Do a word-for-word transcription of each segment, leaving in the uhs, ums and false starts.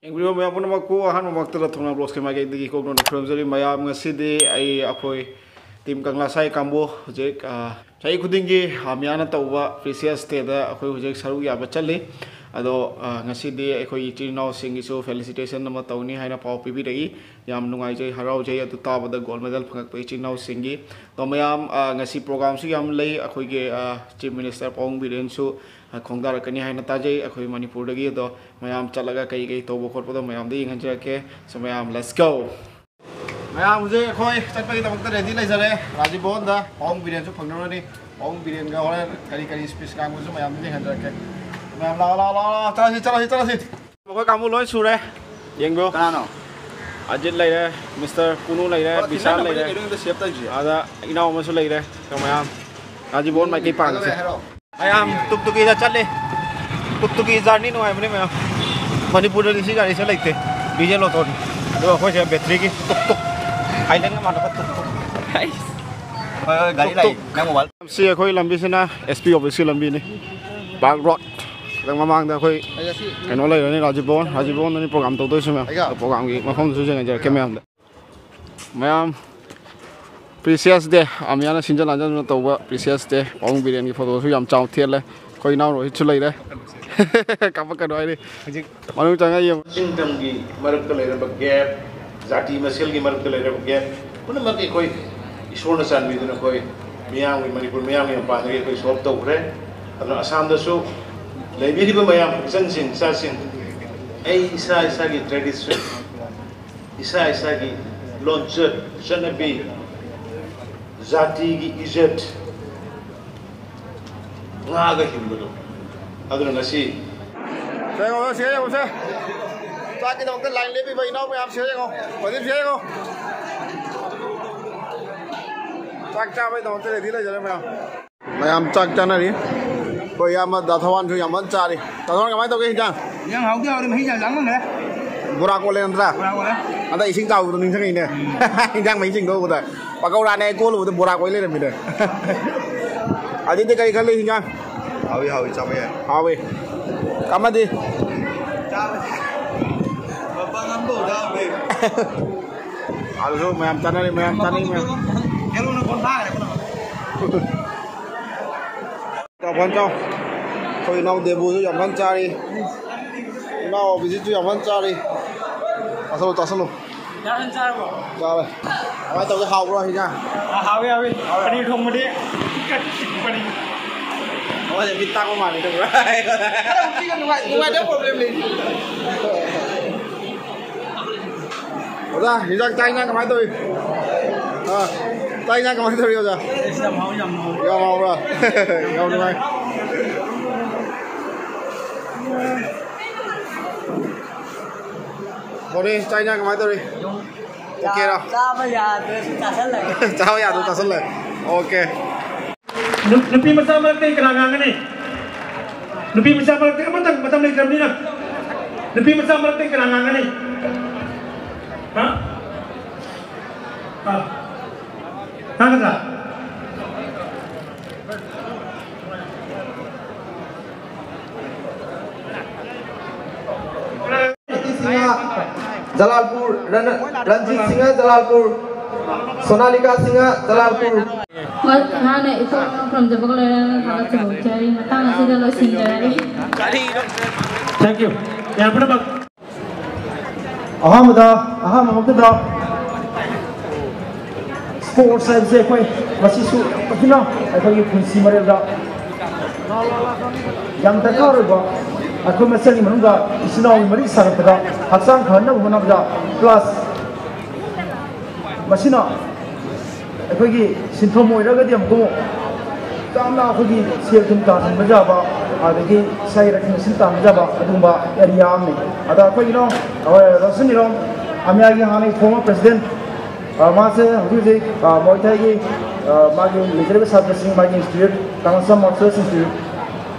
ꯌꯦꯡꯕꯤꯔꯤꯕ ꯃꯌꯥꯝ ꯄꯨꯝꯅꯃꯛꯄꯨ ꯑꯍꯥꯟꯕꯃꯛꯇꯗ ꯊꯧꯅꯥ ꯕ꯭ꯂꯣꯒꯁꯀꯤ ꯃꯥꯏꯀꯩꯗꯒꯤ ꯀꯣꯛꯅꯅ ꯈꯨꯔꯨꯝꯖꯔꯤ꯫ ꯃꯌꯥꯝ, ꯉꯁꯤꯗꯤ ꯑꯩ, ꯑꯩꯈꯣꯏ ꯇꯤꯝ ꯀꯪꯂꯥ ꯁꯥꯏ ꯀꯥꯡꯕꯨ ꯍꯧꯖꯤꯛ, ꯑ, ꯆꯍꯤ ꯈꯨꯗꯤꯡꯒꯤ ꯑꯃꯤꯌꯥꯅ ꯇꯧꯕ ꯄ꯭ꯔꯤꯁꯤꯌꯁ ꯗꯦꯗ ꯑꯩꯈꯣꯏ ꯍꯧꯖꯤꯛ ꯁꯔꯨꯛ ꯌꯥꯕ ꯆꯠꯂꯤ꯫ ꯑꯗꯣ, ꯑ, ꯉꯁꯤꯗꯤ ꯑꯩꯈꯣꯏ ꯏꯆꯤꯜ ꯏꯅꯥꯎꯁꯤꯡꯒꯤꯁꯨ ꯐꯦꯂꯤꯁꯤꯇꯦꯁꯟ ꯑꯃ ꯇꯧꯅꯤ ꯍꯥꯏꯅ ꯄꯥꯎ ꯄꯤꯕꯤꯔꯛꯏ꯫ ꯌꯥꯝ ꯅꯨꯡꯉꯥꯏꯖꯩ, ꯍꯔꯥꯎꯖꯩ꯫ ꯑꯗꯨ ꯇꯥꯕꯗ ꯒꯣꯜ ꯃꯦꯗꯜ ꯐꯪꯉꯛꯄ ꯏꯆꯤꯜ ꯏꯅꯥꯎꯁꯤꯡꯒꯤ꯫ ꯑꯗꯣ ꯃꯌꯥꯝ, ꯑ, ꯉꯁꯤ ꯄ꯭ꯔꯣꯒ꯭ꯔꯥꯝꯁꯨ ꯌꯥꯝ ꯂꯩ꯫ ꯑꯩꯈꯣꯏꯒꯤ, ꯑ, ꯆꯤꯐ ꯃꯤꯅꯤꯁꯇꯔ ꯄꯥꯕꯨꯡ ꯕꯤꯔꯦꯟꯁꯨ, ꯑ, ꯈꯣꯡꯗꯥꯔꯛꯀꯅꯤ ꯍꯥꯏꯅ ꯇꯥꯖꯩ ꯑꯩꯈꯣꯏ ꯃꯅꯤꯄꯨꯔꯗꯒꯤ꯫ ꯑꯗꯣ ꯃꯌꯥꯝ ꯆꯠꯂꯒ ꯀꯩ ꯀꯩ ꯇꯧꯕ ꯈꯣꯠꯄꯗꯣ ꯃꯌꯥꯝꯗ ꯌꯦꯡꯍꯟꯖꯔꯛꯀꯦ꯫ So ꯃꯌꯥꯝ, let's go! ꯃꯌꯥꯝ ꯍꯧꯖꯤꯛ ꯑꯩꯈꯣꯏ ꯆꯠꯄꯒꯤꯗꯃꯛꯇ ꯔꯦꯗꯤ ꯂꯩꯖꯔꯦ꯫ ꯔꯥꯖꯤꯕ ꯚꯕꯟꯗ ꯄꯥꯕꯨꯡ ꯕꯤꯔꯦꯟꯁꯨ ꯐꯪꯅꯔꯅꯤ꯫ ꯄꯥꯕꯨꯡ ꯕꯤꯔꯦꯟꯒ ꯍꯣꯔꯦꯟ ꯀꯔꯤ ꯀꯔꯤ ꯁ꯭ꯄꯤꯆ ꯉꯥꯡꯕꯁꯨ ꯃꯌꯥꯝꯗ ꯌꯦꯡꯍꯟꯖꯔꯛꯀꯦ꯫ ꯃꯌꯥꯝ ꯂꯥꯛꯑꯣ, ꯂꯥꯛꯑꯣ, ꯂꯥꯛꯑꯣ, ꯂꯥꯛꯑꯣ꯫ ꯆꯠꯂꯁꯤ, ꯆꯠꯂꯁꯤ, ꯆꯠꯂꯁꯤ꯫ ꯃꯈꯣꯏ ꯀꯥꯡꯕꯨ ꯂꯣꯏ ꯁꯨꯔꯦ꯫ ꯌꯦꯡꯕꯤꯌꯨ꯫ ꯀꯅꯥꯅꯣ? ꯑꯖꯤꯠ ꯂꯩꯔꯦ, ꯃꯤꯁꯇꯔ ꯀꯨꯅꯨ ꯂꯩꯔꯦ, ꯑꯣ, ꯕꯤꯁꯥꯜ ꯊꯤꯟꯅꯅꯕꯒꯤ ꯂꯩꯔꯦ꯫ ꯀꯩꯅꯣꯗ ꯁꯦꯞ ꯇꯧꯔꯤꯁꯦ꯫ ꯑꯗ ꯏꯅꯥꯎ ꯑꯃꯁꯨ ꯂꯩꯔꯦ꯫ So ꯃꯌꯥꯝ, ꯔꯥꯖꯤꯕ ꯚꯕꯟ ꯃꯥꯏꯀꯩ ꯄꯥꯡꯁꯦ꯫ ꯍꯥꯏꯔꯛꯑꯣ꯫ ꯃꯌꯥꯝ ꯇꯨꯛ ꯇꯨꯛꯀꯤꯗ ꯆꯠꯂꯤ꯫ ꯇꯨꯛ ꯇꯨꯛꯀꯤ ꯖꯔꯅꯤ ꯅꯨꯡꯉꯥꯏꯕꯅꯦ ꯃꯌꯥꯝ꯫ ꯃꯅꯤꯄꯨꯔꯗꯗꯤ ꯁꯤ ꯒꯥꯔꯤꯁꯦ ꯂꯩꯇꯦ꯫ ꯗꯤꯖꯦꯜ ꯑꯣꯇꯣꯅꯤ꯫ ꯑꯗꯨꯒ ꯑꯩꯈꯣꯏꯁꯦ ꯕꯦꯇ꯭ꯔꯤꯒꯤ ꯇꯨꯛ ꯇꯨꯛ꯫ ꯊꯥꯏꯂꯦꯟꯒ ꯃꯥꯟꯅꯕ ꯇꯨꯛ ꯇꯨꯛ꯫ ꯍꯣꯏ, ꯍꯣꯏ, ꯒꯥꯔꯤ ꯇꯨꯛ ꯂꯥꯛꯏ꯫ ꯇꯨꯛ꯫ ꯅꯪ ꯃꯣꯕꯥꯏꯜ꯫ ꯁꯤ ꯑꯩꯈꯣꯏ ꯂꯝꯕꯤꯁꯤꯅ ꯑꯦꯁ ꯄꯤ ꯑꯣꯐꯤꯁꯀꯤ ꯂꯝꯕꯤꯅꯤ꯫ ꯕꯥꯒ ꯔꯣꯗ꯫ ꯈꯤꯇꯪ ꯃꯃꯥꯡꯗ ꯑꯩꯈꯣꯏ ꯀꯩꯅꯣ ꯂꯩꯔꯅꯤ, ꯔꯥꯖꯤꯕ ꯚꯕꯟ꯫ ꯔꯥꯖꯤꯕ ꯚꯕꯟꯗꯅꯤ ꯄ꯭ꯔꯣꯒ꯭ꯔꯥꯝ ꯇꯧꯗꯣꯏꯁꯦ ꯃꯌꯥꯝ꯫ ꯑꯗꯣ ꯄ꯭ꯔꯣꯒ꯭ꯔꯥꯝꯒꯤ ꯃꯐꯝꯗꯨꯁꯨ ꯌꯦꯡꯍꯟꯖꯔꯛꯀꯦ ꯃꯌꯥꯝꯗ꯫ ꯃꯌꯥꯝ, ꯄ꯭ꯔꯤꯁꯤꯌꯁ ꯗꯦ, ꯑꯃꯤꯌꯥꯅ ꯁꯤꯟꯖ ꯂꯥꯟꯖꯗꯨꯅ ꯇꯧꯕ ꯄ꯭ꯔꯤꯁꯤꯌꯁ ꯗꯦ꯫ ꯄꯥꯕꯨꯡ ꯕꯤꯔꯦꯟꯒꯤ ꯐꯣꯇꯣꯁꯨ ꯌꯥꯝ ꯆꯥꯎ ꯊꯦꯠꯂꯦ꯫ ꯑꯩꯈꯣꯏ ꯏꯅꯥꯎ ꯔꯣꯍꯤꯠꯁꯨ ꯂꯩꯔꯦ꯫ ꯀꯥꯞꯄꯛꯀꯅꯨ ꯍꯥꯏꯔꯤ꯫ ꯍꯧꯖꯤꯛ ꯃꯅꯨꯡ ꯆꯪꯉ ꯌꯦꯡꯉꯨ꯫ ꯅꯤꯡꯇꯝꯒꯤ ꯃꯔꯛꯇ ꯂꯩꯔꯕ ꯒꯦꯞ, ꯖꯥꯇꯤ ꯃꯁꯦꯜꯒꯤ ꯃꯔꯛꯇ ꯂꯩꯔꯕ ꯒꯦꯞ ꯄꯨꯝꯅꯃꯛ ꯑꯩꯈꯣꯏ ꯏꯁꯣꯔꯅ ꯆꯥꯟꯕꯤꯗꯨꯅ ꯑꯩꯈꯣꯏ ꯃꯤꯌꯥꯝꯒꯤ, ꯃꯅꯤꯄꯨꯔ ꯃꯤꯌꯥꯝꯒꯤ ꯃꯄꯥꯟꯗꯒꯤ ꯑꯩꯈꯣꯏ ꯁꯣꯜꯕ ꯇꯧꯈ꯭ꯔꯦ꯫ ꯑꯗꯨꯅ ꯑꯁꯥꯝꯗꯁꯨ ꯂꯩꯕꯤꯔꯤꯕ ꯃꯌꯥꯝ, ꯏꯆꯟꯁꯤꯡ, ꯏꯆꯥꯁꯤꯡ, ꯑꯩ ꯏꯁꯥ ꯏꯁꯥꯒꯤ ꯇ꯭ꯔꯦꯗꯤꯁꯟ, ꯏꯁꯥ ꯏꯁꯥꯒꯤ ꯂꯣꯟꯆꯠ, ꯆꯠꯅꯕꯤ, ꯖꯥꯇꯤꯒꯤ ꯏꯖꯠ ꯉꯥꯛꯑꯒ ꯍꯤꯡꯕꯗꯣ꯫ ꯑꯗꯨꯅ ꯉꯁꯤ ꯁꯦ ꯌꯦꯡꯉꯣ, ꯁꯦ ꯌꯦꯡꯉꯣ, ꯁꯦ꯫ ꯆꯥꯛꯀꯤꯗꯃꯛꯇ ꯂꯥꯏꯟ ꯂꯦꯞꯄꯤꯕ ꯏꯅꯥꯎ ꯃꯌꯥꯝ ꯁꯦ ꯌꯦꯡꯉꯣ꯫ ꯄ꯭ꯔꯗꯤꯞ ꯁꯦ ꯌꯦꯡꯉꯣ꯫ ꯆꯥꯛ ꯆꯥꯕꯩꯗꯃꯛꯇ ꯔꯦꯗꯤ ꯂꯩꯖꯔꯦ ꯃꯌꯥꯝ꯫ ꯃꯌꯥꯝ ꯆꯥꯛ ꯆꯥꯅꯔꯤ꯫ ꯑꯩꯈꯣꯏ ꯏꯌꯥꯝꯕ ꯗꯥ ꯊꯋꯥꯟꯁꯨ ꯌꯥꯝ ꯐꯖꯅ ꯆꯥꯔꯤ꯫ ꯗꯥ ꯊꯋꯥꯟ, ꯀꯃꯥꯏꯅ ꯇꯧꯒꯦ ꯍꯤꯟꯖꯥꯡ? ꯌꯥꯝ ꯍꯥꯎꯗꯤ ꯍꯥꯎꯔꯤ, ꯃꯍꯤ ꯌꯥꯝ ꯂꯥꯡꯃꯟꯈ꯭ꯔꯦ꯫ ꯕꯣꯔꯥ ꯀꯣꯠꯂꯦ ꯅꯠꯇ꯭ꯔꯥ? ꯕꯣꯔꯥ ꯀꯣꯠꯂꯦ꯫ ꯍꯟꯗꯛ ꯏꯁꯤꯡ ꯆꯥꯎꯕꯗꯣ ꯅꯤꯡꯁꯤꯡꯉꯤꯅꯦ꯫ ꯍꯤꯟꯖꯥꯡ ꯃꯍꯤꯁꯤꯡꯗꯣ ꯎꯕꯗ꯫ ꯄꯀꯧꯔꯥꯅꯦ ꯑꯩ ꯀꯣꯠꯂꯨꯕꯗ ꯕꯣꯔꯥ ꯀꯣꯏ ꯂꯩꯔꯝꯃꯤꯅꯦ꯫ ꯑꯗꯨꯗꯤ ꯀꯔꯤ ꯈꯜꯂꯤ ꯍꯤꯟꯖꯥꯡ? ꯍꯥꯎꯏ, ꯍꯥꯎꯏ, ꯆꯥꯕ ꯌꯥꯏ꯫ ꯍꯥꯎꯏ꯫ ꯑꯃꯗꯤ? ꯑꯗꯨꯁꯨ ꯃꯌꯥꯝ ꯆꯥꯅꯔꯤ, ꯃꯌꯥꯝ ꯆꯥꯅꯤꯡ ꯃꯌꯥꯝ꯫ ꯆꯥꯎ, ꯐꯟ ꯆꯥꯎ꯫ ꯑꯩꯈꯣꯏ ꯏꯅꯥꯎ ꯗꯦꯕꯨꯁꯨ ꯌꯥꯝ ꯀꯟꯅ ꯆꯥꯔꯤ꯫ ꯏꯅꯥꯎ ꯑꯕꯤꯖꯤꯠꯁꯨ ꯌꯥꯝ ꯀꯟꯅ ꯆꯥꯔꯤ꯫ ꯆꯥꯁꯜꯂꯨ, ꯆꯥꯁꯜꯂꯨ꯫ ꯆꯥꯔꯦ꯫ ꯀꯃꯥꯏꯅ ꯇꯧꯒꯦ? ꯍꯥꯎꯕ꯭ꯔꯣ ꯍꯤꯟꯖꯥꯡ? ꯑꯥ, ꯍꯥꯎꯋꯤ, ꯍꯥꯎꯋꯤ꯫ ꯄꯅꯤꯔ ꯊꯣꯡꯕꯗꯤ ꯆꯤꯛꯄꯅꯤ꯫ ꯑꯃꯁꯦ ꯃꯤꯠ ꯇꯥꯡꯕ ꯃꯥꯜꯂꯤꯗ, ꯄꯨꯔꯥ꯫ ꯅꯨꯡꯉꯥꯏ-, ꯅꯨꯡꯉꯥꯏꯇꯕ problem ꯂꯩ꯫ ꯑꯣꯖꯥ, ꯍꯤꯟꯖꯥꯡ, ꯆꯥꯛ ꯍꯤꯟꯖꯥꯡ ꯀꯃꯥꯏꯅ ꯇꯧꯔꯤ? ꯑꯥ, ꯆꯥꯛ ꯍꯤꯟꯖꯥꯡ ꯀꯃꯥꯏꯅ ꯇꯧꯔꯤ, ꯑꯣꯖꯥ? ꯌꯥꯝ ꯍꯥꯎꯕ꯭ꯔꯥ? ꯌꯥꯝ ꯅꯨꯡꯉꯥꯏ꯫ ꯍꯣꯔꯦꯟ ꯆꯥꯛ ꯍꯤꯟꯖꯥꯡ ꯀꯃꯥꯏꯅ ꯇꯧꯔꯤ? Okay ꯔꯣ? ꯆꯥꯕ ꯌꯥꯗ꯭ꯔꯁꯨ ꯆꯥꯁꯜꯂꯒꯦ꯫ ꯆꯥꯕ ꯌꯥꯗ꯭ꯔꯁꯨ ꯆꯥꯁꯜꯂꯒꯦ꯫ Okay꯫ ꯅꯨ-, ꯅꯨꯄꯤ ꯃꯆꯥ ꯃꯔꯛꯇꯒꯤ ꯀꯅꯥ ꯉꯥꯡꯒꯅꯤ? ꯅꯨꯄꯤ ꯃꯆꯥ ꯃꯔꯛꯇꯒꯤ ꯑꯃꯇꯪ, ꯃꯇꯝ ꯂꯩꯇ꯭ꯔꯕꯅꯤꯅ꯫ ꯅꯨꯄꯤ ꯃꯆꯥ ꯃꯔꯛꯇꯒꯤ ꯀꯅꯥ ꯉꯥꯡꯒꯅꯤ? ꯍꯥ? ꯑꯥ꯫ ꯉꯥꯡꯒꯗ꯭ꯔꯥ? ꯁꯤꯡꯍ, ꯖꯂꯥꯜꯄꯨꯔ, ꯔꯟ-, ꯔꯟꯖꯤꯠ ꯁꯤꯡꯍ, ꯖꯂꯥꯜꯄꯨꯔ, ꯁꯣꯅꯥꯂꯤꯀꯥ ꯁꯤꯡꯍ, ꯖꯂꯥꯜꯄꯨꯔ꯫ ꯍꯣꯏ, ꯑꯩꯍꯥꯛꯅ ꯏꯐꯣꯔ ꯈꯨꯔꯨꯝꯖꯕꯒ ꯂꯣꯏꯅꯅ ꯊꯥꯒꯠꯆꯕ ꯎꯠꯆꯔꯤ꯫ ꯃꯇꯥꯡ ꯑꯁꯤꯗ ꯂꯣꯏꯁꯤꯟꯖꯔꯒꯦ꯫ Thank you꯫ ꯌꯥꯝ ꯄꯨꯝꯅꯃꯛ꯫ ꯑꯍꯥꯟꯕꯗ, ꯑꯍꯥꯟꯕꯃꯛꯇꯗ sports ꯍꯥꯏꯕꯁꯦ ꯑꯩꯈꯣꯏ ꯃꯁꯤꯁꯨ ꯌꯥꯝ ꯊꯤꯅ ꯑꯩꯈꯣꯏꯒꯤ ꯄꯨꯟꯁꯤ ꯃꯔꯦꯜꯗ ꯌꯥꯝ ꯗꯔꯀꯥꯔ ꯑꯣꯏꯕ, ꯑꯩꯈꯣꯏ ꯃꯁꯦꯜꯒꯤ ꯃꯅꯨꯡꯗ ꯏꯆꯤꯟ ꯏꯅꯥꯎꯒꯤ ꯃꯔꯤ ꯁꯥꯒꯠꯄꯗ, ꯍꯛꯆꯥꯡ ꯐꯍꯟꯅꯕ ꯍꯣꯠꯅꯕꯗ, plus ꯃꯁꯤꯅ ꯑꯩꯈꯣꯏꯒꯤ ꯁꯤꯟꯐꯝ ꯑꯣꯏꯔꯒꯗꯤ ꯑꯃꯨꯛꯀ ꯑꯃꯨꯛ ꯌꯥꯝꯅ ꯑꯩꯈꯣꯏꯒꯤ ꯁꯦꯜ ꯊꯨꯝ ꯇꯥꯟꯕ ꯌꯥꯕ, ꯑꯗꯒꯤ ꯏꯁꯥꯒꯤ recognition ꯇꯥꯟꯕ ꯌꯥꯕ ꯑꯗꯨꯒꯨꯝꯕ area ꯑꯃꯅꯤ꯫ ꯑꯗ ꯑꯩꯈꯣꯏꯒꯤꯅꯣ, ꯑꯩꯈꯣꯏ ꯔꯣꯁꯟ ꯏꯔꯣꯝ ꯑꯃꯤꯌꯥꯒꯤ ꯍꯥꯟꯅꯒꯤ former president, ꯑ, ꯃꯥꯁꯦ ꯍꯧꯖꯤꯛ ꯍꯧꯖꯤꯛ, ꯑ, ꯃꯣꯏ ꯊꯥꯏꯒꯤ, ꯑ, ꯃꯥꯒꯤ ꯂꯩꯖꯔꯤꯕ ꯁꯥꯇ꯭ꯔꯁꯤꯡ, ꯃꯥꯒꯤ institute, ꯇꯥꯡꯁꯥ martial arts institute,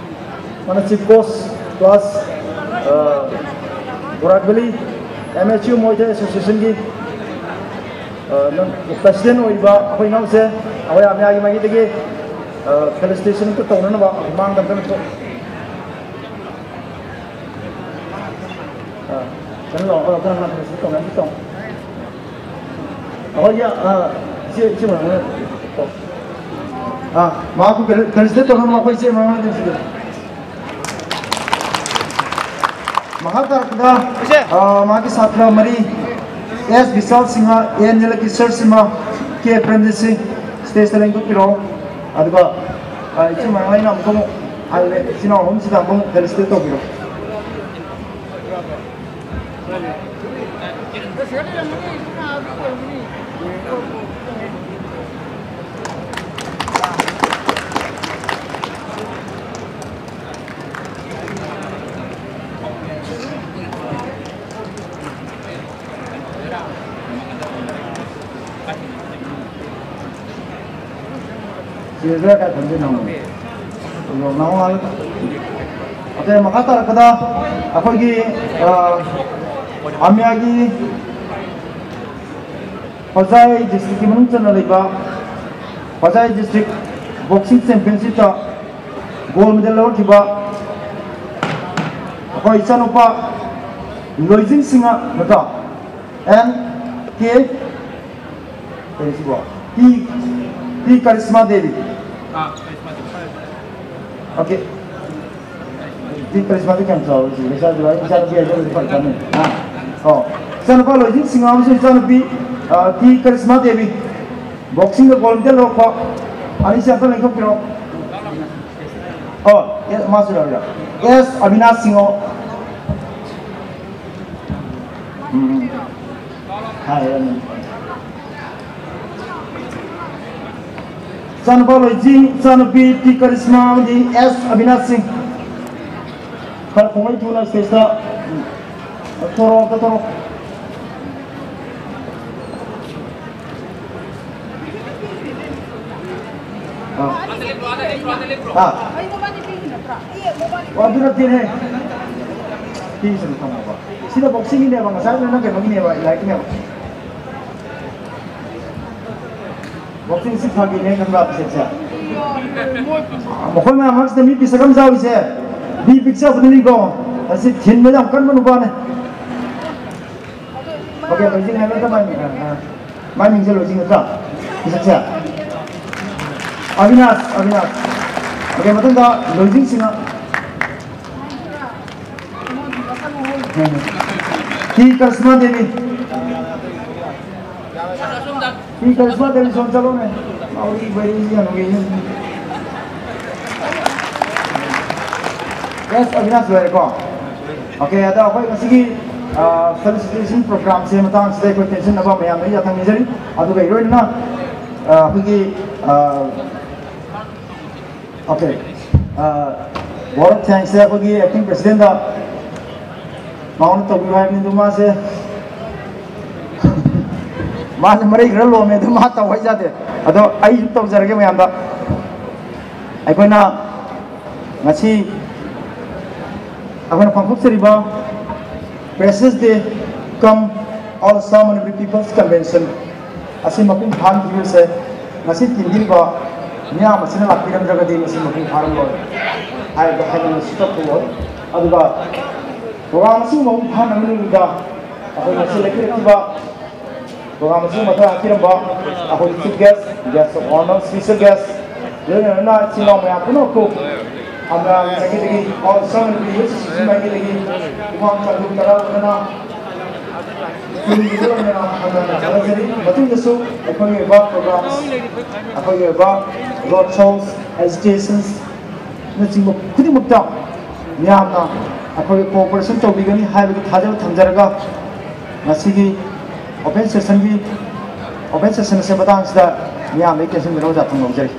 ꯃꯥꯅ chief coach plus, ꯑ, ꯕꯣꯔꯥꯛ valley M S U Muay Thai Association ꯒꯤ, ꯑ, ꯅꯪ president ꯑꯣꯏꯔꯤꯕ ꯑꯩꯈꯣꯏ ꯏꯅꯥꯎꯁꯦ, ꯑꯩꯈꯣꯏ ꯑꯃꯤꯌꯥꯒꯤ ꯃꯥꯏꯀꯩꯗꯒꯤ, ꯑ, felicitation ꯑꯝꯇ ꯇꯧꯅꯅꯕ ꯃꯥꯡꯗ ꯑꯝꯇ ꯊꯣꯛ-, ꯑ, ꯀꯩꯅꯣ ꯂꯥꯛꯑꯣ, ꯀꯅꯥ ꯀꯅꯥ felicitation ꯇꯧꯅꯤ? ꯑꯝꯇ ꯇꯧ꯫ ꯑꯩꯈꯣꯏꯒꯤ, ꯑ, ꯏꯆꯦ, ꯏꯆꯦ ꯃꯅꯥꯛꯇ, ꯑ, ꯃꯍꯥꯛꯄꯨ ꯐꯦꯂꯤ-, ꯐꯦꯂꯤꯁꯤꯇꯦꯠ ꯇꯧꯅꯕ ꯑꯩꯈꯣꯏ ꯏꯆꯦ ꯃꯅꯥꯛꯇ ꯁꯤꯗ꯫ ꯃꯈꯥ ꯇꯥꯔꯛꯄꯗ, ꯏꯆꯦ꯫ ꯑ, ꯃꯍꯥꯛꯀꯤ ꯁꯥꯇ꯭ꯔ ꯃꯔꯤ, ꯑꯦꯁ ꯕꯤꯁꯥꯜ ꯁꯤꯡꯍ, ꯑꯦꯟ ꯅꯤꯂꯀꯤꯁꯣꯔ ꯁꯤꯡꯍ, ꯀꯦ ꯄ꯭ꯔꯦꯝꯖꯤꯠ ꯁꯤꯡ, ꯁ꯭ꯇꯦꯖꯇ ꯂꯦꯡꯊꯣꯛꯄꯤꯔꯛꯑꯣ꯫ ꯑꯗꯨꯒ, ꯑ, ꯏꯆꯦ ꯃꯅꯥꯛ ꯑꯩꯅ ꯑꯃꯨꯛꯀ ꯑꯃꯨꯛ ꯍꯜꯂꯦ, ꯏꯆꯤꯟ ꯏꯅꯥꯎ ꯑꯍꯨꯝꯁꯤꯗ ꯑꯃꯨꯛ ꯐꯦꯂꯤꯁꯤꯇꯦꯠ ꯇꯧꯕꯤꯔꯣ꯫ ꯁꯤꯗ ꯈꯔ ꯈꯔ ꯊꯝꯖꯤꯟꯅꯧ꯫ ꯅꯧ ꯍꯥꯜꯂ꯫ ꯑꯇꯩ ꯃꯈꯥ ꯇꯥꯔꯛꯄꯗ ꯑꯩꯈꯣꯏꯒꯤ, ꯑ, ꯑꯃꯤꯌꯥꯒꯤ ꯍꯣꯖꯥꯏ ꯗꯤꯁꯇ꯭ꯔꯤꯛꯀꯤ ꯃꯅꯨꯡ ꯆꯟꯅ ꯂꯩꯕ ꯍꯣꯖꯥꯏ ꯗꯤꯁꯇ꯭ꯔꯤꯛ ꯕꯣꯛꯁꯤꯡ ꯆꯦꯝꯄꯤꯌꯟꯁꯤꯞꯇ ꯒꯣꯜ ꯃꯦꯗꯜ ꯂꯧꯔꯛꯈꯤꯕ ꯑꯩꯈꯣꯏ ꯏꯆꯥꯅꯨꯄꯥ ꯂꯣꯏꯖꯤꯡ ꯁꯤꯡꯍ ꯅꯠꯇ꯭ꯔꯣ? ꯑꯦꯟ ꯀꯦ ꯀꯔꯤ ꯁꯤꯕꯣ? T, T Karishma Devi. ꯑꯥ, ꯀꯔꯤꯁꯃꯥ ꯗꯦꯕꯤ꯫ ꯑꯣꯀꯦ꯫ ꯇꯤ ꯀꯔꯤꯁꯃꯥꯗꯤ ꯀꯌꯥꯝ ꯆꯥꯎꯔꯦ ꯁꯤ? ꯂꯩꯁꯥꯕꯤ, ꯏꯆꯥꯅꯨꯄꯤ ꯍꯥꯏꯗꯣ ꯍꯧꯖꯤꯛ ꯐꯔꯛ ꯇꯥꯅꯤ꯫ ꯑꯥ, ꯑꯣ꯫ ꯏꯆꯥꯅꯨꯄꯥ ꯂꯣꯏꯖꯤꯡ ꯁꯤꯡꯍ ꯑꯃꯁꯨꯡ ꯏꯆꯥꯅꯨꯄꯤ, ꯑ, ꯇꯤ ꯀꯔꯤꯁꯃꯥ ꯗꯦꯕꯤ꯫ ꯕꯣꯛꯁꯤꯡꯗ ꯒꯣꯜ ꯃꯦꯗꯜ ꯂꯧꯔꯛꯄ꯫ ꯑꯅꯤꯁꯤ ꯑꯝꯇ ꯂꯦꯡꯊꯣꯛꯄꯤꯔꯣ꯫ ꯑꯣ, ꯑꯦ, ꯃꯥꯁꯨ ꯌꯥꯎꯔꯤꯔꯣ? ꯑꯦꯁ ꯑꯕꯤꯅꯥꯁ ꯁꯤꯡꯍ꯫ ꯎꯝ, ꯎꯝ꯫ ꯍꯥꯏ, ꯍꯥꯏ, ꯎꯝ꯫ ꯏꯆꯥꯅꯨꯄꯥ ꯂꯣꯏꯖꯤꯡ, ꯏꯆꯥꯅꯨꯄꯤ ꯇꯤ ꯀꯔꯤꯁꯃꯥ ꯑꯃꯗꯤ ꯑꯦꯁ ꯑꯕꯤꯅꯥꯁ ꯁꯤꯡ꯫ ꯈꯔ ꯈꯣꯡꯂꯩ ꯊꯨꯅ ꯁ꯭ꯇꯦꯖꯇ ꯊꯣꯔꯛꯑꯣ, ꯑꯝꯇ ꯊꯣꯔꯛꯑꯣ꯫ ꯑꯥ꯫ ꯑꯥ꯫ ꯑꯣ, ꯑꯗꯨ ꯅꯠꯇꯦꯅꯦ꯫ ꯐꯤꯁꯤꯅ ꯊꯝꯃꯣꯕ꯫ ꯁꯤꯅ ꯕꯣꯛꯁꯤꯡꯒꯤꯅꯦꯕ, ꯉꯁꯥꯏ ꯅꯪ ꯀꯩꯅꯣꯒꯤꯅꯦꯕ, ꯏꯂꯥꯏꯠꯀꯤꯅꯦꯕ꯫ ꯕꯣꯛꯁꯤꯡ ꯁꯤ ꯐꯥꯒꯤꯅꯦ ꯈꯪꯕ꯭ꯔꯥ, ꯄꯤꯁꯦꯠꯁꯦ? ꯃꯈꯣꯏ ꯃꯌꯥꯝ ꯃꯔꯛꯁꯤꯗ ꯃꯤ ꯄꯤꯁꯛ ꯑꯃ ꯌꯥꯎꯔꯤꯁꯦ, ꯃꯤ ꯄꯤꯛꯆꯕꯗꯨꯅꯤꯀꯣ꯫ ꯑꯁꯤ ꯊꯤꯟꯕ ꯌꯥꯝ ꯀꯟꯕ ꯅꯨꯄꯥꯅꯦ꯫ ꯑꯣꯀꯦ, ꯂꯣꯏꯁꯤꯟ ꯍꯥꯏꯕ ꯀꯃꯥꯏꯅ? ꯑꯥ, ꯑꯥ꯫ ꯃꯥꯏ ꯃꯤꯡꯁꯦ ꯂꯣꯏꯁꯤꯟ ꯅꯠꯇ꯭ꯔꯥ? ꯃꯁꯛꯁꯦ? ꯑꯕꯤꯅꯥꯁ, ꯑꯕꯤꯅꯥꯁ꯫ ꯑꯣꯀꯦ, ꯃꯊꯪꯗ ꯂꯣꯏꯁꯤꯟꯁꯤꯅ꯫ ꯇꯤ ꯀꯔꯤꯁꯃꯥ ꯗꯦꯕꯤ꯫ ꯇꯤ ꯀꯔꯤꯁꯃꯥ ꯗꯦꯕꯤ, ꯁꯣꯝ ꯆꯠꯂꯣꯅꯦ꯫ ꯉꯥꯎꯔꯤ ꯐꯩꯔꯤ ꯌꯥꯝ ꯎꯏꯅꯦ꯫ ꯌꯦꯁ, ꯑꯕꯤꯅꯥꯁ ꯂꯣꯏꯔꯦꯀꯣ? ꯑꯣꯀꯦ, ꯑꯗꯣ ꯑꯩꯈꯣꯏ ꯉꯁꯤꯒꯤ, ꯑ, felicitation programꯁꯦ ꯃꯇꯥꯡꯁꯤꯗ ꯑꯩꯈꯣꯏ ꯇꯦꯟꯁꯤꯟꯅꯕ ꯃꯌꯥꯝꯗ ꯑꯩ ꯌꯥꯊꯪ ꯅꯤꯖꯔꯤ꯫ ꯑꯗꯨꯒ ꯏꯔꯣꯏꯅꯅ, ꯑ, ꯑꯩꯈꯣꯏꯒꯤ, ꯑ, ꯑꯣꯀꯦ, ꯑ, vote of thanksꯁꯦ ꯑꯩꯈꯣꯏꯒꯤ acting presidentꯗ ꯃꯉꯣꯟꯗ ꯇꯧꯕꯤꯌꯨ ꯍꯥꯏꯕꯅꯤ, ꯑꯗꯨ ꯃꯥꯁꯦ, ꯃꯥꯁꯦ ꯃꯔꯩ ꯈꯔ ꯂꯣꯝꯃꯦ, ꯑꯗꯨ ꯃꯥ ꯇꯧ ꯍꯥꯏꯖꯗꯦ꯫ ꯑꯗꯣ ꯑꯩꯁꯨ ꯇꯧꯖꯔꯒꯦ ꯃꯌꯥꯝꯗ꯫ ꯑꯩꯈꯣꯏꯅ ꯉꯁꯤ ꯑꯩꯈꯣꯏꯅ ꯄꯥꯡꯊꯣꯛꯆꯔꯤꯕ Freshers Day cum All Assam Manipuri People's Convention ꯑꯁꯤ ꯃꯄꯨꯡ ꯐꯥꯍꯟꯈꯤꯕꯁꯦ, ꯉꯁꯤ ꯇꯤꯟꯕꯤꯔꯤꯕ ꯃꯤꯌꯥꯝ ꯑꯁꯤꯅ ꯂꯥꯛꯄꯤꯔꯝꯗ꯭ꯔꯒꯗꯤ ꯃꯁꯤ ꯃꯄꯨꯡ ꯐꯥꯔꯝꯂꯣꯏ ꯍꯥꯏꯕꯗ ꯍꯥꯏꯅ ꯁꯤꯇꯣꯛꯄ ꯑꯣꯏ꯫ ꯑꯗꯨꯒ program ꯑꯁꯤ ꯃꯄꯨꯡ ꯐꯥꯍꯟꯅꯕꯒꯤꯗꯃꯛꯇ ꯑꯩꯈꯣꯏ ꯉꯁꯤ ꯂꯦꯞꯄꯤꯔꯛꯈꯤꯕ program ꯑꯁꯤ ꯃꯊꯛ ꯍꯥꯞꯄꯤꯔꯝꯕ ꯑꯩꯈꯣꯏ chief guest, guest of honour, special guest, ꯂꯣꯏꯅꯅ ꯏꯆꯤꯜ ꯏꯅꯥꯎ ꯃꯌꯥꯝ ꯄꯨꯝꯅꯃꯛꯄꯨ ꯍꯥꯟꯅ ꯉꯁꯥꯏꯒꯤꯗꯒꯤ All Assam Manipuri Youth Association ꯃꯥꯏꯀꯩꯗꯒꯤ ꯈꯨꯃꯥꯡ ꯆꯥꯎꯊꯣꯛ ꯇꯔꯥ ꯂꯣꯏꯅꯅ ꯊꯥꯒꯠꯆꯔꯤ꯫ ꯃꯇꯨꯡꯗꯁꯨ ꯑꯩꯈꯣꯏꯒꯤ ꯑꯣꯏꯕ programs, ꯑꯩꯈꯣꯏꯒꯤ ꯑꯣꯏꯕ road shows, agitations ꯅꯆꯤꯡꯕ ꯈꯨꯗꯤꯡꯃꯛꯇ ꯃꯤꯌꯥꯝꯅ ꯑꯩꯈꯣꯏꯒꯤ cooperation ꯇꯧꯕꯤꯒꯅꯤ ꯍꯥꯏꯕꯒꯤ ꯊꯥꯖꯕ ꯊꯝꯖꯔꯒ ꯉꯁꯤꯒꯤ open sessionꯒꯤ, open session ꯑꯁꯤ ꯃꯇꯥꯡꯁꯤꯗ ꯃꯤꯌꯥꯝꯗꯒꯤ ꯇꯦꯟꯁꯤꯟꯕꯤꯔꯣ, ꯑꯣꯖꯥ ꯊꯝꯖꯔꯤ꯫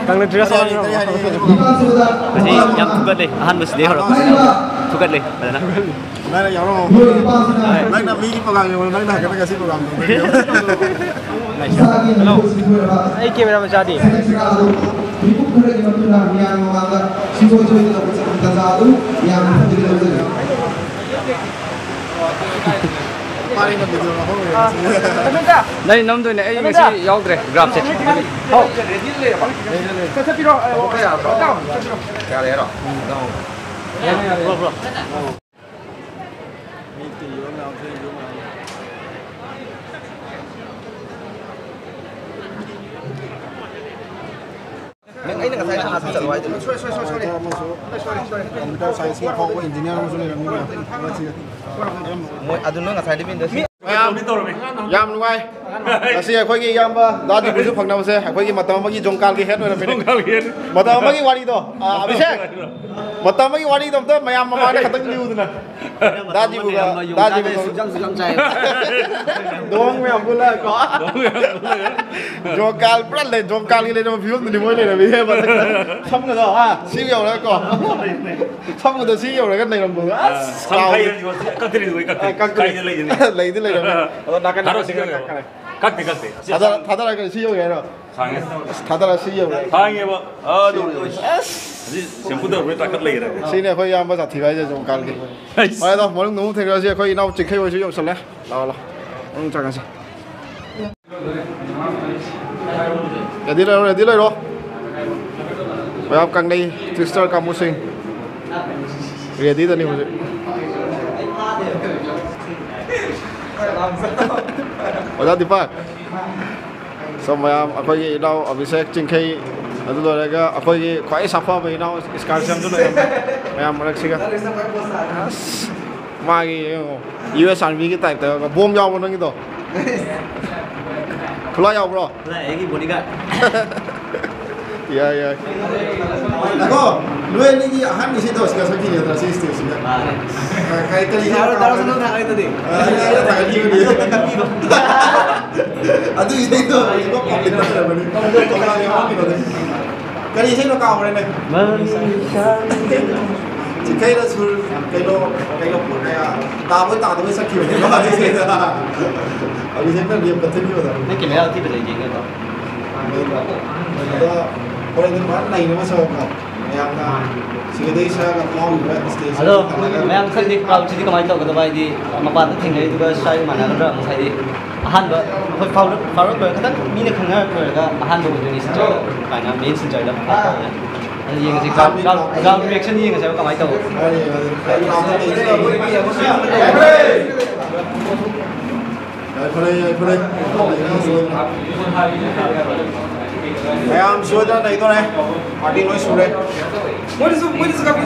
ꯀꯪꯂꯩ ꯗ꯭ꯔꯦꯁ ꯍꯥꯞꯄꯤꯔꯣ꯫ ꯉꯁꯤ ꯌꯥꯝ ꯊꯨꯒꯠꯂꯦ, ꯑꯍꯥꯟꯕꯁꯤꯗꯩ ꯍꯧꯔꯛꯄꯁꯤꯗ ꯊꯨꯒꯠꯂꯦ ꯐꯖꯅ꯫ ꯅꯪꯅ ꯌꯥꯎꯔꯝꯃꯣ꯫ ꯅꯪꯅ ꯃꯤꯒꯤ program ꯌꯦꯡꯉꯣ, ꯅꯪꯅ ꯍꯥꯏꯒꯠꯂꯒ ꯁꯤ program ꯇꯧꯗꯣꯏꯅꯦ꯫ ꯍꯜꯂꯣ꯫ ꯑꯩ camera ꯃꯆꯥꯗꯤ? ꯃꯤꯀꯨꯞ ꯈꯔꯒꯤ ꯃꯇꯨꯡꯗ ꯃꯤꯌꯥꯝꯒꯤ ꯃꯃꯥꯡꯗ ꯁꯨꯡꯁꯣꯏ ꯁꯣꯏꯗꯅ ꯇꯥꯟꯖꯥ ꯑꯗꯨ ꯃꯤꯌꯥꯝꯅ ꯐꯪꯖꯒꯗꯕꯅꯤ꯫ ꯅꯪ ꯅꯝꯗꯣꯏꯅꯦ, ꯑꯩ ꯉꯁꯤ ꯌꯥꯎꯗ꯭ꯔꯦ ꯒ꯭ꯔꯥꯐꯁꯦ꯫ ꯆꯠꯄꯤꯔꯣ꯫ ꯌꯥꯔꯦ ꯍꯥꯏꯔꯣ? ꯅꯪ ꯑꯩꯅ ꯉꯁꯥꯏ ꯑꯥꯗ ꯆꯠꯂꯣ ꯍꯥꯏꯗꯨꯅ꯫ ꯁꯣꯔꯤ, ꯁꯣꯔꯤ, ꯁꯣꯔꯤ, ꯁꯣꯔꯤ꯫ ꯑꯃꯁꯨ ꯁꯣꯔꯤ, ꯁꯣꯔꯤ, ꯁꯣꯔꯤ꯫ ꯀꯝꯄ꯭ꯌꯨꯇꯔ ꯁꯥꯏꯟꯁꯀꯤ ꯑꯐꯥꯎꯕ ꯏꯟꯖꯤꯅꯤꯌꯥꯔ ꯑꯃꯁꯨ ꯂꯩꯔꯝꯃꯤ꯫ ꯃꯣꯏ ꯑꯗꯨ ꯅꯪ ꯉꯁꯥꯏꯗꯤ ꯃꯤꯅ ꯃꯌꯥꯝ ꯇꯧꯔꯝꯃꯤ꯫ ꯌꯥꯝ ꯅꯨꯡꯉꯥꯏ꯫ ꯉꯁꯤ ꯑꯩꯈꯣꯏꯒꯤ ꯏꯌꯥꯝꯕ ꯗꯥ ꯗꯤꯕꯨꯁꯨ ꯐꯪꯅꯕꯁꯦ ꯑꯩꯈꯣꯏꯒꯤ ꯃꯇꯝ ꯑꯃꯒꯤ ꯖꯣꯡꯀꯥꯜꯒꯤ ꯍꯦꯠ ꯑꯣꯏꯔꯝꯃꯤꯅꯦ꯫ ꯖꯣꯡꯀꯥꯜꯒꯤ ꯍꯦꯠ꯫ ꯃꯇꯝ ꯑꯃꯒꯤ ꯋꯥꯔꯤꯗꯣ, ꯑꯥ, ꯑꯕꯤꯁꯦꯛ, ꯃꯇꯝ ꯑꯃꯒꯤ ꯋꯥꯔꯤꯗꯣ ꯑꯝꯇ ꯃꯌꯥꯝ ꯃꯃꯥꯡꯗ ꯈꯛꯇꯪ ꯂꯤꯌꯨꯗꯅ꯫ ꯗꯥ ꯗꯤꯕꯨꯒ, ꯃꯌꯥꯝꯅ ꯗꯥ ꯌꯣꯡꯆꯥꯛ ꯗꯤꯕꯨꯒ꯫ ꯁꯨꯛꯆꯥꯝ ꯁꯨꯛꯆꯥꯝ ꯆꯥꯏ꯫ ꯗꯣꯡ ꯃꯌꯥꯝ ꯄꯨꯜꯂꯒ ꯀꯣ꯫ ꯗꯣꯡ ꯃꯌꯥꯝ ꯄꯨꯜꯂꯒ꯫ ꯖꯣꯡꯀꯥꯜ ꯄꯨꯔꯥ ꯂꯩ, ꯖꯣꯡꯀꯥꯜꯒꯤ ꯂꯩꯔꯝꯕ ꯐꯤꯕꯝꯗꯨꯅꯤ ꯃꯣꯏ ꯂꯩꯔꯝꯃꯤꯁꯦ꯫ ꯁꯝꯒꯗꯣ, ꯍꯥ? ꯁꯤ ꯌꯧꯔꯒꯀꯣ꯫ ꯁꯝꯒꯗꯣ ꯁꯤ ꯌꯧꯔꯒ ꯂꯩꯔꯝꯕꯗꯣ꯫ ꯑꯁ, ꯁꯝ ꯀꯥꯎ-, ꯈꯥꯏꯗꯅ ꯀꯛꯇ꯭ꯔꯤꯗꯨ ꯑꯩ ꯀꯛꯇ꯭ꯔꯤ꯫ ꯑ, ꯀꯛꯇ꯭ꯔꯤ꯫ ꯈꯥꯏꯗ ꯂꯩꯗꯨꯅꯤ꯫ ꯂꯩꯗꯤ ꯂꯩꯔꯝꯃꯦ꯫ ꯑꯗꯣ ꯅꯥꯀꯟ ꯊꯥꯗꯣꯛꯑ ꯁꯤ ꯅꯥꯀꯟ ꯀꯛꯈ꯭ꯔꯦ꯫ ꯀꯛꯇꯦ, ꯀꯛꯇꯦ꯫ ꯊꯥꯗꯔ-, ꯊꯥꯗꯔꯒ ꯁꯤ ꯌꯧꯒꯦ ꯍꯥꯏꯔꯣ? ꯈꯥꯡꯉꯦ꯫ ꯑꯁ, ꯊꯥꯗꯔ ꯁꯤ ꯌꯧꯒꯦ꯫ ꯈꯥꯡꯉꯦꯕ꯫ ꯑꯥ, ꯑꯗꯨ ꯑꯁ꯫ ꯍꯧꯖꯤꯛ ꯁꯦꯝꯄꯨ ꯇꯧꯔꯛꯄꯩ ꯇꯥꯈꯠ ꯂꯩꯔꯦ꯫ ꯁꯤꯅꯦ ꯑꯩꯈꯣꯏ ꯏꯌꯥꯝꯕ ꯖꯥꯊꯤꯕ ꯍꯥꯏꯁꯦ, ꯖꯣꯡꯀꯥꯜꯒꯤ꯫ ꯑꯩꯁ꯫ ꯍꯣꯏ, ꯑꯗꯣ ꯃꯅꯨꯡꯗ ꯑꯃꯨꯛ ꯊꯦꯡꯅꯔꯁꯤ꯫ ꯑꯩꯈꯣꯏ ꯏꯅꯥꯎ ꯆꯤꯡꯈꯩ ꯍꯣꯏꯁꯨ ꯌꯧꯁꯜꯂꯦ꯫ ꯂꯥꯛꯑꯣ, ꯂꯥꯛꯑꯣ꯫ ꯃꯅꯨꯡ ꯆꯪꯉꯁꯤ꯫ ꯔꯦꯗꯤ ꯂꯩꯔꯣ, ꯔꯦꯗꯤ ꯂꯩꯔꯣ꯫ ꯃꯌꯥꯝ ꯀꯪꯂꯩ ꯇ꯭ꯋꯤꯁꯇꯔ ꯀꯥꯡꯕꯨꯁꯤꯡ ꯔꯦꯗꯤꯗꯅꯤ ꯍꯧꯖꯤꯛ꯫ ꯑꯣꯖꯥ ꯗꯤꯄꯛ꯫ So, ꯃꯌꯥꯝ, ꯑꯩꯈꯣꯏꯒꯤ ꯏꯅꯥꯎ ꯑꯚꯤꯁꯦꯛ ꯆꯤꯡꯈꯩ, ꯑꯗꯨ ꯂꯣꯏꯔꯒ ꯑꯩꯈꯣꯏꯒꯤ ꯈ꯭ꯋꯥꯏ ꯁꯥꯐꯕ ꯏꯅꯥꯎ ꯏꯁꯀꯥꯔꯁꯟꯁꯨ ꯂꯩꯔꯝꯃꯦ꯫ ꯃꯌꯥꯝ ꯃꯔꯛꯁꯤꯒ꯫ ꯑꯁ, ꯃꯥꯒꯤ ꯌꯦꯡꯉꯣ, ꯌꯨ ꯑꯦꯁ ꯑꯥꯔꯃꯤꯒꯤ ꯇꯥꯏꯞꯇ ꯕꯣꯝ ꯌꯥꯎꯕ꯭ꯔꯣ ꯅꯪꯒꯤꯗꯣ? ꯈꯨꯠꯂꯥꯏ ꯌꯥꯎꯕ꯭ꯔꯣ? ꯈꯨꯠꯂꯥꯏ ꯑꯩꯒꯤ ꯕꯣꯗꯤꯒꯥꯔꯗ꯫ ꯌꯥꯏ, ꯌꯥꯏ꯫ ꯉꯥꯏꯈꯣ, ꯅꯣꯏ ꯑꯅꯤꯒꯤ ꯑꯍꯥꯟꯕ ꯏꯁꯩꯗꯣ ꯁꯤꯗ ꯁꯛꯈꯤꯅꯦ ꯅꯠꯇ꯭ꯔꯥ, ꯁꯤ ꯁ꯭ꯇꯦꯖꯁꯤꯗ? ꯃꯥꯅꯦ꯫ ꯑ, ꯀꯔꯤ, ꯀꯔꯤ ꯏꯁꯩꯅꯣ ꯗꯥ ꯔꯣꯁꯟꯅ ꯀꯥꯎꯈ꯭ꯔꯦꯅꯦ? ꯊꯥꯒꯠꯂꯤꯗꯨꯗꯤ꯫ ꯑ, ꯑꯩ, ꯑꯩꯅ ꯊꯥꯒꯠꯈꯤꯕꯅꯦ꯫ ꯑꯗꯨ ꯏꯁꯩꯗꯣ ꯍꯧꯖꯤꯛꯐꯥꯎ ꯀꯥꯎꯈꯤꯗꯕꯅꯤ꯫ ꯀꯔꯤ ꯏꯁꯩꯅꯣ ꯀꯥꯎꯈ꯭ꯔꯦꯅꯦ? ꯆꯤꯡꯈꯩꯗ ꯁꯨꯔ ꯀꯩꯅꯣ, ꯀꯩꯅꯣ, ꯀꯌꯥ ꯇꯥꯕꯣꯏ ꯇꯥꯗꯕꯣꯏ ꯆꯠꯈꯤꯕꯅꯦꯕ ꯑꯗꯨ ꯏꯁꯩꯗꯣ꯫ ꯍꯧꯖꯤꯛꯅ ꯔꯦꯞ ꯀꯠꯊꯠꯈꯤꯕꯗꯣ꯫ ꯅꯪ ꯀꯦꯃꯦꯔꯥ ꯑꯊꯤꯕ ꯂꯩ ꯌꯦꯡꯒꯗ꯭ꯔꯣ? ꯑꯗꯣ ꯍꯣꯔꯦꯟꯗꯤ ꯄꯨꯔꯥ ꯅꯩꯅꯕ ꯁꯛꯑꯣꯀꯣ꯫ ꯃꯌꯥꯝꯅ ꯁꯤꯗꯩ ꯁꯛꯑꯒ ꯐꯥꯎꯔꯤꯕ stage ꯑꯗꯣ ꯈꯜꯂꯒ꯫ ꯃꯌꯥꯝ ꯈꯔꯗꯤ crowd ꯁꯤꯗꯤ ꯀꯃꯥꯏꯅ ꯇꯧꯒꯗꯕ? ꯍꯥꯏꯗꯤ ꯃꯄꯥꯟꯗ ꯊꯦꯡꯅꯔꯤꯗꯨꯒ ꯁ꯭ꯋꯥꯏ ꯃꯥꯟꯅꯒꯗ꯭ꯔꯥ? ꯑꯃꯨꯛ ꯍꯥꯏꯗꯤ ꯑꯍꯥꯟꯕ ꯑꯩꯈꯣꯏ ꯐꯥꯎꯔꯛ-, ꯐꯥꯎꯔꯛ ꯂꯣꯏꯔ ꯈꯤꯇꯪ ꯃꯤꯅ ꯈꯪꯅꯔꯛ ꯂꯣꯏꯔꯒ ꯑꯍꯥꯟꯕ ꯑꯣꯏꯗꯣꯏꯅꯤ ꯁꯤꯟꯖꯔꯒ ꯀꯥꯏꯅ main ꯁꯤꯟꯖꯔꯒ ꯐꯥꯎꯔꯛ ꯇꯧꯔꯦ꯫ ꯑꯗꯣ ꯌꯦꯡꯉꯁꯤ, crowd, crowd, crowd reaction ꯌꯦꯡꯉꯁꯦꯕ ꯀꯃꯥꯏꯅ ꯇꯧꯕ? ꯌꯥꯏꯐꯔꯦ, ꯌꯥꯏꯐꯔꯦ꯫ ꯃꯌꯥꯝ ꯁꯣꯏꯗꯅ ꯂꯩꯗꯣꯔꯦ꯫ Party ꯂꯣꯏ ꯁꯨꯔꯦ꯫ ꯃꯣꯏꯅꯁꯨ, ꯃꯣꯏꯅꯁꯨ ꯀꯥꯞꯄꯤ-,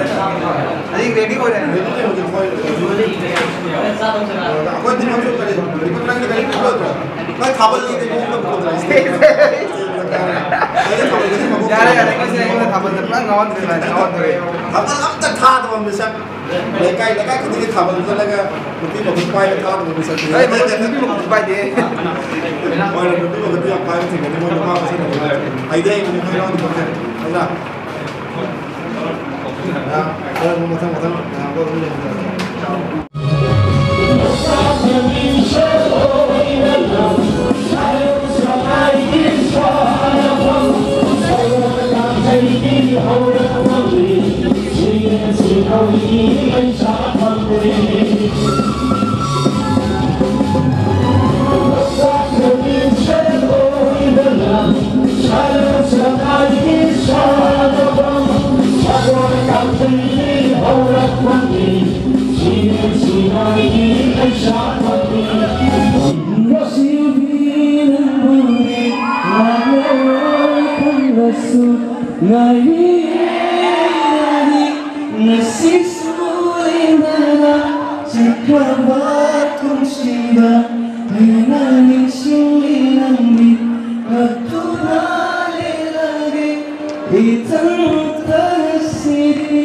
ꯑꯩ ready ꯑꯣꯏꯔꯦ꯫ Ready ꯇꯧꯔꯦ, ꯃꯣꯏ ready ꯇꯧꯔꯦ꯫ ꯑꯩꯈꯣꯏ team ꯑꯃꯁꯨ ꯀꯔꯤ, department ꯀꯔꯤ ꯄꯨꯊꯣꯛꯇ꯭ꯔꯣ? ꯅꯣꯏ ꯊꯥꯕꯜꯒꯤ ꯀꯩꯅꯣꯁꯨ ꯄꯨꯊꯣꯛꯇ꯭ꯔꯣ? ꯌꯥꯔꯦ, ꯌꯥꯔꯦ, ꯑꯩꯈꯣꯏꯁꯦ ꯑꯩꯉꯣꯟꯗ ꯊꯥꯕꯜꯗ ꯄꯨꯔꯥ ꯉꯥꯎꯍꯟꯈ꯭ꯔꯦ, ꯉꯥꯎꯍꯟꯈ꯭ꯔꯦ꯫ ꯊꯥꯕꯜ ꯑꯝꯇ ꯊꯥꯗꯕ ꯃꯤꯁꯛ꯫ ꯂꯩꯀꯥꯏ, ꯂꯩꯀꯥꯏ ꯈꯨꯗꯤꯡꯒꯤ ꯊꯥꯕꯜ ꯆꯠꯂꯒ ꯅꯨꯄꯤ ꯃꯈꯨꯠ ꯄꯥꯏꯕ ꯊꯥꯗꯕ ꯃꯤꯁꯛꯇꯨꯅꯤ꯫ ꯑꯩ ꯃꯈꯨꯠ, ꯅꯨꯄꯤ ꯃꯈꯨꯠ ꯄꯥꯏꯗꯦ꯫ ꯍꯣꯏ, ꯅꯨꯄꯤ ꯃꯈꯨꯠꯇꯤ ꯌꯥꯝ ꯄꯥꯏꯕ ꯊꯦꯡꯅꯗꯦ, ꯃꯣꯏ ꯅꯨꯄꯥ ꯃꯁꯦꯟ ꯑꯣꯏꯕ ꯃꯥꯜꯂꯦ꯫ ꯍꯩꯗꯤ ꯍꯩꯕꯅꯤ, ꯃꯣꯏ ꯌꯥꯎꯗꯤ ꯈꯣꯠꯇꯦ꯫ ꯅꯠꯇ꯭ꯔꯥ? ꯌꯥꯝ, ꯍꯣꯏ, ꯃꯊꯪ, ꯃꯊꯪ ꯃꯌꯥꯝꯗꯣ ꯑꯗꯨꯝ ꯌꯦꯡꯃꯤꯟꯅꯔꯁꯤ꯫ ꯅꯨꯡꯁꯤꯕꯤ ꯅꯪꯕꯨꯗꯤ ꯂꯥꯛꯂꯔꯣꯏ ꯈꯪꯂꯁꯨ ꯉꯥꯏꯔꯤ, ꯉꯥꯏꯔꯤ꯫ ꯉꯁꯤꯁꯨ ꯂꯦꯡꯗꯅ ꯆꯠꯈ꯭ꯔꯕ ꯄꯨꯟꯁꯤꯗ ꯑꯩꯅ ꯅꯤꯡꯁꯤꯡꯂꯤ ꯅꯪꯗꯤ ꯀꯞꯇꯨꯅ ꯂꯦꯜꯂꯒꯦ ꯏꯊꯟꯇ ꯉꯁꯤꯗꯤ꯫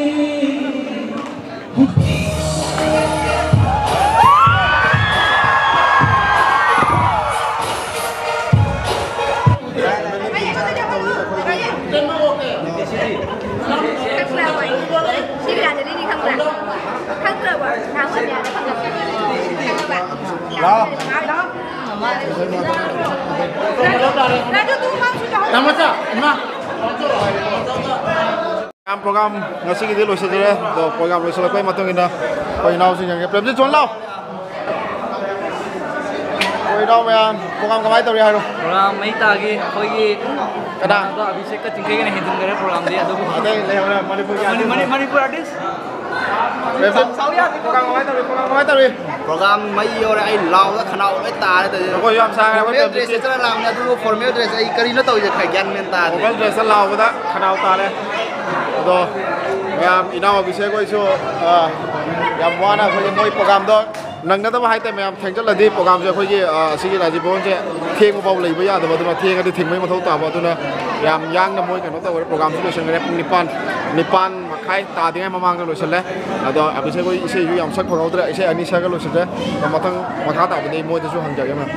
ꯁꯤ ꯀꯅꯥꯗꯅꯤꯅꯤ ꯈꯪꯕ꯭ꯔꯥ? ꯈꯪꯗ꯭ꯔꯕꯣ? ꯅꯍꯥꯟ ꯑꯣꯏꯅ ꯈꯪꯉꯕ? ꯂꯥꯛꯑꯣ꯫ ꯔꯥꯖꯨ, ꯇꯨ ꯃꯥꯡꯁꯨ ꯇꯧꯍꯧ꯫ ꯇꯥꯃꯣꯆꯥ, ꯏꯃꯥ꯫ ꯃꯌꯥꯝ, ꯄ꯭ꯔꯣꯒ꯭ꯔꯥꯝ ꯉꯁꯤꯒꯤꯗꯤ ꯂꯣꯏꯁꯤꯟꯖꯔꯦ꯫ ꯑꯗꯣ ꯄ꯭ꯔꯣꯒ꯭ꯔꯥꯝ ꯂꯣꯏꯁꯤꯜꯂꯛꯄꯒꯤ ꯃꯇꯨꯡ ꯏꯟꯅ ꯑꯩꯈꯣꯏ ꯏꯅꯥꯎꯁꯤꯡ ꯌꯦꯡꯒꯦ꯫ ꯄ꯭ꯔꯦꯝꯖꯤꯠ, ꯁꯣꯝ ꯂꯥꯎ꯫ ꯑꯩꯈꯣꯏ ꯏꯅꯥꯎ ꯃꯌꯥꯝ, ꯄ꯭ꯔꯣꯒ꯭ꯔꯥꯝ ꯀꯃꯥꯏꯅ ꯇꯧꯔꯤ ꯍꯥꯏꯔꯣ? ꯄ꯭ꯔꯣꯒ꯭ꯔꯥꯝ ꯃꯩ ꯇꯥꯈꯤ꯫ ꯑꯩꯈꯣꯏꯒꯤ ꯀꯅꯥ? ꯏꯃꯥꯟꯅꯕ ꯑꯕꯤꯁꯦꯛꯀ ꯆꯤꯡꯈꯩꯒꯅ ꯍꯦꯟꯖꯤꯟꯈꯔꯦ ꯄ꯭ꯔꯣꯒ꯭ꯔꯥꯝꯗꯤ꯫ ꯑꯗꯨꯕꯨ ꯑꯇꯩ ꯂꯩꯍꯧꯔꯦ, ꯃꯅꯤꯄꯨꯔꯒꯤ ꯃꯅꯤ-, artist꯫ Manipur artist. Premjit, program ꯀꯃꯥꯏꯅ ꯇꯧꯔꯤ? ꯄ꯭ꯔꯣꯒ꯭ꯔꯥꯝ ꯀꯃꯥꯏꯅ ꯇꯧꯔꯤ? ꯄ꯭ꯔꯣꯒ꯭ꯔꯥꯝ ꯃꯩ ꯌꯧꯔꯦ, ꯑꯩ ꯂꯥꯎꯗ ꯈꯅꯥꯎ ꯂꯣꯏ ꯇꯥꯔꯦ ꯇꯧꯔꯤꯁꯦ꯫ ꯑꯩꯈꯣꯏꯁꯨ ꯌꯥꯝ ꯁꯥꯡꯉꯦ, ꯑꯩꯈꯣꯏ ꯐꯣꯔꯃꯦꯜ ꯗ꯭ꯔꯦꯁ ꯄ꯭ꯔꯦꯝꯖꯤꯠꯀꯤ꯫ ꯁꯦꯠꯆꯔ ꯂꯥꯛꯑꯕꯅꯦ, ꯑꯗꯨꯕꯨ ꯐꯣꯔꯃꯦꯜ ꯗ꯭ꯔꯦꯁ ꯑꯩ ꯀꯔꯤꯅꯣ ꯇꯧꯔꯤꯁꯦ ꯈꯔ ꯒ꯭ꯌꯥꯟ ꯃꯦꯟ ꯇꯥꯗꯦ꯫ ꯐꯣꯔꯃꯦꯜ ꯗ꯭ꯔꯦꯁꯇ ꯂꯥꯎꯕꯗ ꯈꯅꯥꯎ ꯇꯥꯔꯦ꯫ ꯑꯗꯣ ꯃꯌꯥꯝ, ꯏꯅꯥꯎ ꯑꯕꯤꯁꯦꯛ ꯍꯣꯏꯁꯨ, ꯑ, ꯌꯥꯝ ꯋꯥꯅ ꯑꯩꯈꯣꯏꯒꯤ ꯃꯣꯏ ꯄ꯭ꯔꯣꯒ꯭ꯔꯥꯝꯗꯣ ꯅꯪꯅꯗꯕ ꯍꯥꯏꯇꯥꯔꯦ ꯃꯌꯥꯝ, ꯊꯦꯡꯖꯜꯂꯗꯤ ꯄ꯭ꯔꯣꯒ꯭ꯔꯥꯝꯁꯦ ꯑꯩꯈꯣꯏꯒꯤ, ꯑ, ꯑꯁꯤꯒꯤ ꯔꯥꯖꯤꯕ ꯚꯕꯟꯁꯦ ꯊꯦꯡꯕ ꯐꯥꯎ ꯂꯩꯕ ꯌꯥꯗꯕ, ꯑꯗꯨꯅ ꯊꯦꯡꯉꯗꯤ ꯊꯤꯡꯕꯒꯤ ꯃꯊꯧ ꯇꯥꯕ, ꯑꯗꯨꯅ ꯌꯥꯝ ꯌꯥꯡꯅ ꯃꯣꯏ ꯀꯩꯅꯣ ꯇꯧꯈ꯭ꯔꯦ, ꯄ꯭ꯔꯣꯒ꯭ꯔꯥꯝꯁꯨ ꯂꯣꯏꯁꯤꯟꯈ꯭ꯔꯦ꯫ ꯄꯨꯡ ꯅꯤꯄꯥꯟ, ꯅꯤꯄꯥꯟ ꯃꯈꯥꯏ ꯇꯥꯗ꯭ꯔꯤꯉꯩ ꯃꯃꯥꯡꯗ ꯂꯣꯏꯁꯤꯜꯂꯦ꯫ ꯑꯗꯣ ꯑꯕꯤꯁꯦꯛ ꯍꯣꯏ ꯏꯁꯩꯁꯨ ꯌꯥꯝ ꯁꯛ ꯐꯪꯍꯧꯗ꯭ꯔꯦ, ꯏꯁꯩ ꯑꯅꯤ ꯁꯛꯑꯒ ꯂꯣꯏꯁꯤꯜꯂꯦ꯫ ꯑꯗꯣ ꯃꯊꯪ ꯃꯈꯥ ꯇꯥꯕꯗꯤ ꯃꯣꯏꯗꯁꯨ ꯍꯪꯖꯒꯦ ꯃꯌꯥꯝ꯫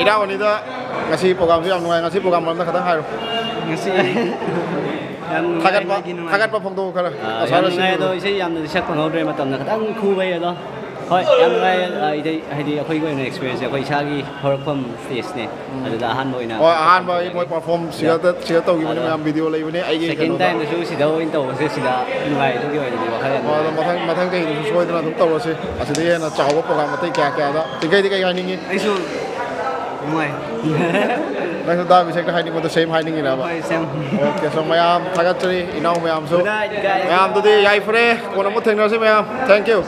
ꯏꯅꯥꯎ ꯑꯅꯤꯗ ꯉꯁꯤ ꯄ꯭ꯔꯣꯒ꯭ꯔꯥꯝꯁꯨ ꯌꯥꯝ ꯅꯨꯡꯉꯥꯏ, ꯉꯁꯤ ꯄ꯭ꯔꯣꯒ꯭ꯔꯥꯝ ꯃꯔꯝꯗ ꯈꯤꯇꯪ ꯍꯥꯏꯔꯣ꯫ ꯉꯁꯤ ꯌꯥꯝ ꯅꯨꯡꯉꯥꯏ, ꯊꯥꯒꯠꯄ, ꯃꯥꯒꯤ ꯅꯨꯡꯉꯥꯏ꯫ ꯊꯥꯒꯠꯄ ꯐꯣꯡꯗꯣꯛꯎ ꯈꯔ꯫ ꯑꯥ, ꯌꯥꯝ ꯅꯨꯡꯉꯥꯏ, ꯑꯗꯣ ꯏꯁꯩ ꯌꯥꯝꯅꯗꯤ ꯁꯛ ꯐꯪꯍꯧꯗ꯭ꯔꯦ, ꯃꯇꯝꯅ ꯈꯤꯇꯪ ꯈꯨꯕꯩ꯫ ꯑꯗꯣ ꯍꯣꯏ, ꯌꯥꯝ ꯅꯨꯡꯉꯥꯏ꯫ ꯑꯥ, ꯏꯁꯩ ꯍꯥꯏꯗꯤ ꯑꯩꯈꯣꯏꯒꯤ ꯑꯣꯏꯅ ꯑꯦꯛꯁꯄꯤꯔꯤꯌꯦꯟꯁꯁꯦ ꯑꯩꯈꯣꯏ ꯏꯁꯥꯒꯤ ꯍꯧꯔꯛꯐꯝ ꯁ꯭ꯇꯦꯖꯅꯦ꯫ ꯎꯝ꯫ ꯑꯗꯨꯗ ꯑꯍꯥꯟꯕ ꯑꯣꯏꯅ ꯍꯣꯏ, ꯑꯍꯥꯟꯕ ꯑꯩ ꯃꯣꯏ ꯄꯔꯐꯣꯔꯝ ꯁꯤꯗ, ꯑꯗꯣ ꯁꯤꯗ ꯇꯧꯈꯤꯕꯅꯤ, ꯑꯗꯣ ꯃꯌꯥꯝ ꯚꯤꯗꯤꯑꯣ ꯂꯩꯕꯅꯦ ꯑꯩꯒꯤ ꯁꯦꯀꯦꯟ ꯀꯩꯅꯣꯗ꯫ ꯇꯥꯏꯝꯗꯁꯨ ꯁꯤꯗ ꯑꯣꯏꯅ ꯇꯧꯕꯁꯦ ꯁꯤꯗ ꯅꯨꯡꯉꯥꯏ, ꯑꯗꯨꯒꯤ ꯑꯣꯏꯅꯗꯤ ꯋꯥꯈꯜ ꯌꯥꯝ ꯍꯣꯏ, ꯑꯗꯣ ꯅꯨꯡꯉꯥꯏ꯫ ꯃꯊꯪ, ꯃꯊꯪ ꯆꯍꯤꯗꯁꯨ ꯁꯣꯏꯗꯅ ꯑꯗꯨꯝ ꯇꯧꯔꯁꯤ꯫ ꯑꯁꯤꯗꯒꯤ ꯍꯦꯟꯅ ꯆꯥꯎꯕ ꯄ꯭ꯔꯣꯒ꯭ꯔꯥꯝ ꯑꯇꯩ ꯀꯌꯥ ꯀꯌꯥꯗ꯫ ꯆꯤꯡꯈꯩꯗꯤ ꯀꯩ ꯍꯥꯏꯅꯤꯡꯉꯤ? ꯑꯩꯁꯨ ꯅꯨꯡꯉꯥꯏ꯫ ꯅꯪꯁꯨ ꯗꯥ ꯑꯕꯤꯁꯦꯛꯇ ꯍꯥꯏꯅꯤꯡꯕꯗꯣ ꯁꯦꯝ ꯍꯥꯏꯅꯤꯡꯉꯤꯔꯕ? ꯍꯣꯏ, ꯁꯦꯝ꯫ ꯑꯣꯀꯦ, so ꯃꯌꯥꯝ ꯊꯥꯒꯠꯆꯔꯤ, ꯏꯅꯥꯎ ꯃꯌꯥꯝꯁꯨ꯫ Good night, guys. ꯃꯌꯥꯝꯗꯨꯗꯤ ꯌꯥꯏꯐꯔꯦ, ꯀꯣꯟꯅ ꯑꯃꯨꯛ ꯊꯦꯡꯅꯔꯁꯤ ꯃꯌꯥꯝ꯫ Thank you꯫